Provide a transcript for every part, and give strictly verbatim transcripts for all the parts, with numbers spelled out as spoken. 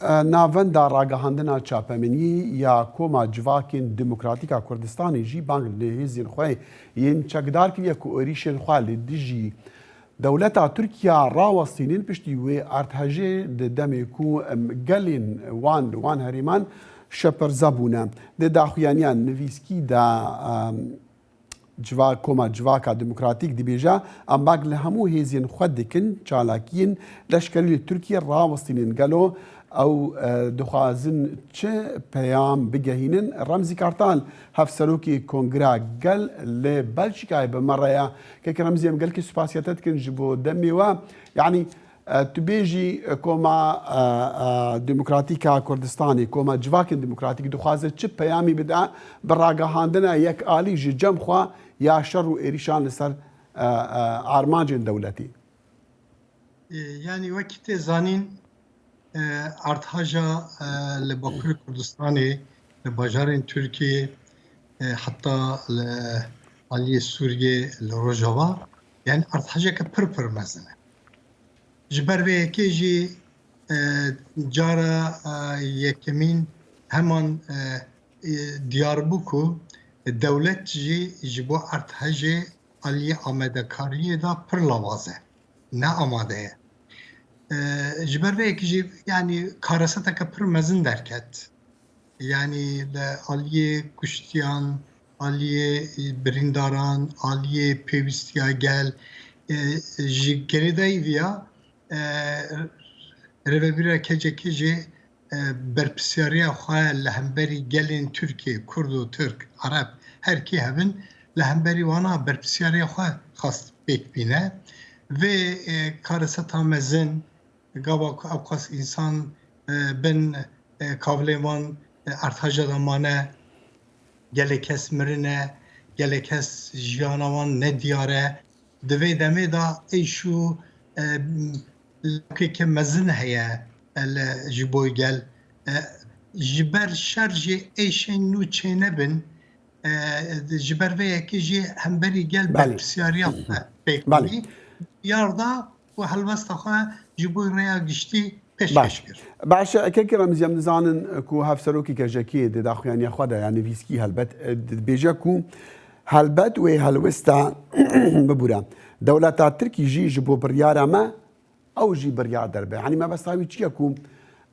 Navenda ragihandina çapemeniyê ya Koma Civakên Demokratîk a Kurdistanê jî bang li hêzên xwe yên çekdar kiriye ku êrîşên xwe li dijî dewleta Tirkiye rawestînin, piştî wê erdhejê di demê ku, em, gelên wan li wan herêman şepirze bûne. Di daxuyaniya nivîskî de, em, Civa-, Koma Civaka Demokratîk dibêje, em bang li hemû hêzên xwe dikin, çalakiyên leşkerî li Tirkiye rawestînin. Gelo ew, e, dixwazin çi peyam bigehînin? Remzî Kartal, hevserokê Kongra Gel li Belçîkayê bi me re ye. Kek Remzî, em gelkî spasiya te dikin ji bo demê we. Yanî, E, tu bêjî, e, Koma, e, e, Demokratîk a Kurdistanê, Koma Civakên Demokratîk dixwaze çi peyamî bide bi ragihandina yekalî ji cem xwe ya şer û êrîşan li ser, e, e, armancên dewletî? E, yanî wekî tê zanîn, e, erdhaja, e, li Bakurê Kurdistanê, li bajarên Tirkiyê, e, heta li aliyê Sûriyê, li Rojava, yanî erdhejeke pir pir mezin e. Ji ber vê yekê jî, e, cara, e, yekemîn heman, e, e, diyar bû ku dewlet jî ji bo erdhejê aliyê amadekariyê de pir lawaz e, ne amade ye. E, ji ber vê yekê jî, yanî kareseteke pir mezin derket. Yanî li aliyê kuştiyan, aliyê birîndaran, aliyê pêwîstiya gel, e, ji girêdayî viya, e, rêvebîra K C K jî, e, berpirsyariya xwe li hemberî gelên Tirkiyê, Kurd û Tirk, Ereb, her kî hebin, li hemberî wana berpirsyariya xwe xwest pêk bîne. Vê, e, kareseta mezin, gava ku ewqas însan, e, bin, e, kavilên wan, e, erdhaja de mane, gelek kes mirine, gelek kes jiyana wan nediyar e. Di vê demê de êş û, e, lawkeke mezin heye, e, li, ji bo gel. E, ji ber şer jî êşên nû çênebin, e, ji ber vê yekê jî hemberî gel Belê. berpirsyariya xwe pêk Belê. bî. Diyar da û helwesta xwe ji bo rêya giştî pêşkêş kir. Baş e, kekî Remzî, em dizanin ku hevserokî K C K di daxuyaniya xwe de ya nivîskî helbet, e, dibêje ku helbet wê helwesta bibûre. Dewleta Tirkî jî ji bo biryara me, ew jî biryar derbe. Yanî mebesta wî çi ye ku,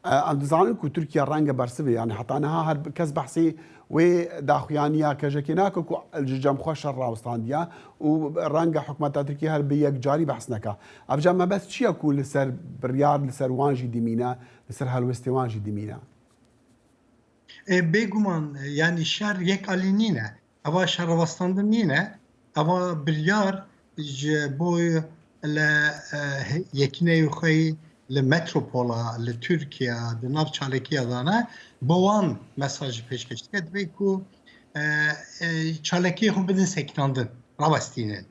e, em dizanin ku Tirkiye renge bersivê, yanî heta niha her kes behsê wê daxuyaniya K C K nake ku ji cem xwe şer rawistandiye û renge hikûmeta Tirkiyê her bi yek carî behs neke. Ev ca mebest çi ye ku li ser biryar, li ser wan jî dimîne, li ser helwestê wan jî dimîne? E, bêguman, e, yanî şer yek alî nîne. Eva şerrawestandin nîne. Eva biryar ji bo li, e, yekîneyê xwe yî li metropola, li Tirkiye, di nav çalekiya de ne, bo wan mesajî pêşkêş dike. Divê ku, e, e, çalekiyê xwe bidin sekinandin, rawestînin.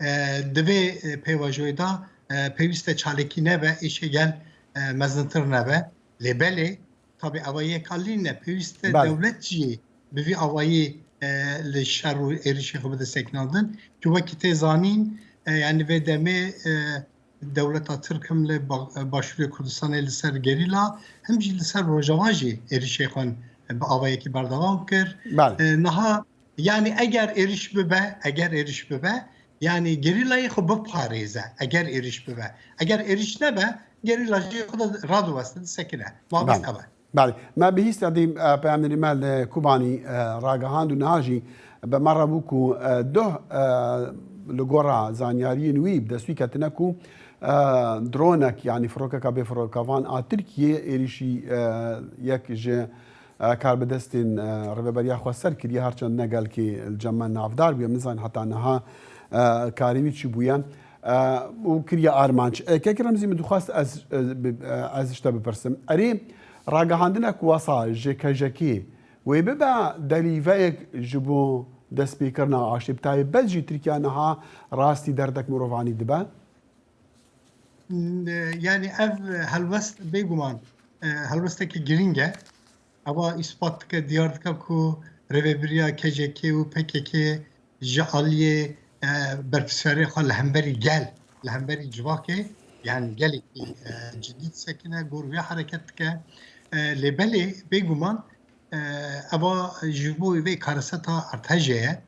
E, divê, e, pêvajoyê de, e, pêwîst e çalekî nebe, êşê gel, e, mezintir nebe. Lê belê, tabî eva yek alî ne, pêwîst e Belê. dewlet jî bi vî awayî, e, li şer û êrişê xwe bide sekinandin. Ku wekî tê zanîn, e, yanî vê demê, e, dewleta Tirk him li ba-, Başûrê Kurdistanê li ser gerîla, him jî li ser Rojava jî êrişê xwe bi awayekî berdewam kir. Belê. E, niha, yanî eger êriş bibe, eger êriş bibe, yanî gerîlayê xwe biparêze, eger êriş bibe. Eger êriş nebe, gerîla jî xwe de radiweste, disekine. Mabîst Belê. hebe. Belê. Me bihîst edî, e, peyamnêrî me li Kobanî, e, ragihand û niha jî bi me re bû ku, e, duh, e, li gora zanyariyên wî bi dest wî ketine ku, e, dronek, yanî firokeka bê firokevan a Tirkiyê êrîşî, e, yek ji, e, karbidestên, e, Rêveberiya Xweser kiriye, her çend ne gelkî li cem me navdar bûye. Em nizanin heta niha, e, karê wî çi bûye. E, û kiriye armanc. E, Kek Remzî, min dixwest ez, e, bi-, e, ez ji te bipirsim. Erê, ragihandinek wesa ji K C K wê bibe delîveyek ji bo destpêkirina aştê, bi taybet jî Tirkiye niha rastî derdek mirovanî dibe? N-, yanî ev helwest bêguman, e, helwestekî girîng e. Eva îspat dike, diyar dike ku rêvebiriya K C K û P K K ji aliyê, e, berpirsiyarê xwe li hemberî gel, li hemberî civakê, Yani gelekî e, cidî disekine, gor vê hereket dike. E, lê belê bêguman e, eva ji bo vê kareseta erdhejê ye.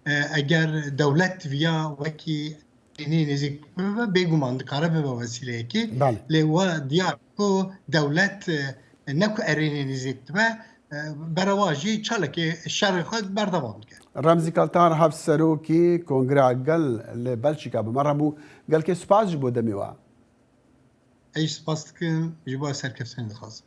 E, eger dewlet viya wekî erênê nêzîk bibe, bêguman dikare bibe wesîleyekî. Belê. Lê we diyar ku dewlet e, ne ku erênê nêzîk dibe, e, berewa jî çalekê şerê xwe berdewam dike. Remzî Kaltar, Hevserokî Kongreya Gel li Belçîka, bi me re bû. Gelkê spas ji bo demê we. Ez spas dikim, ji bo serkeftinê dixwazim.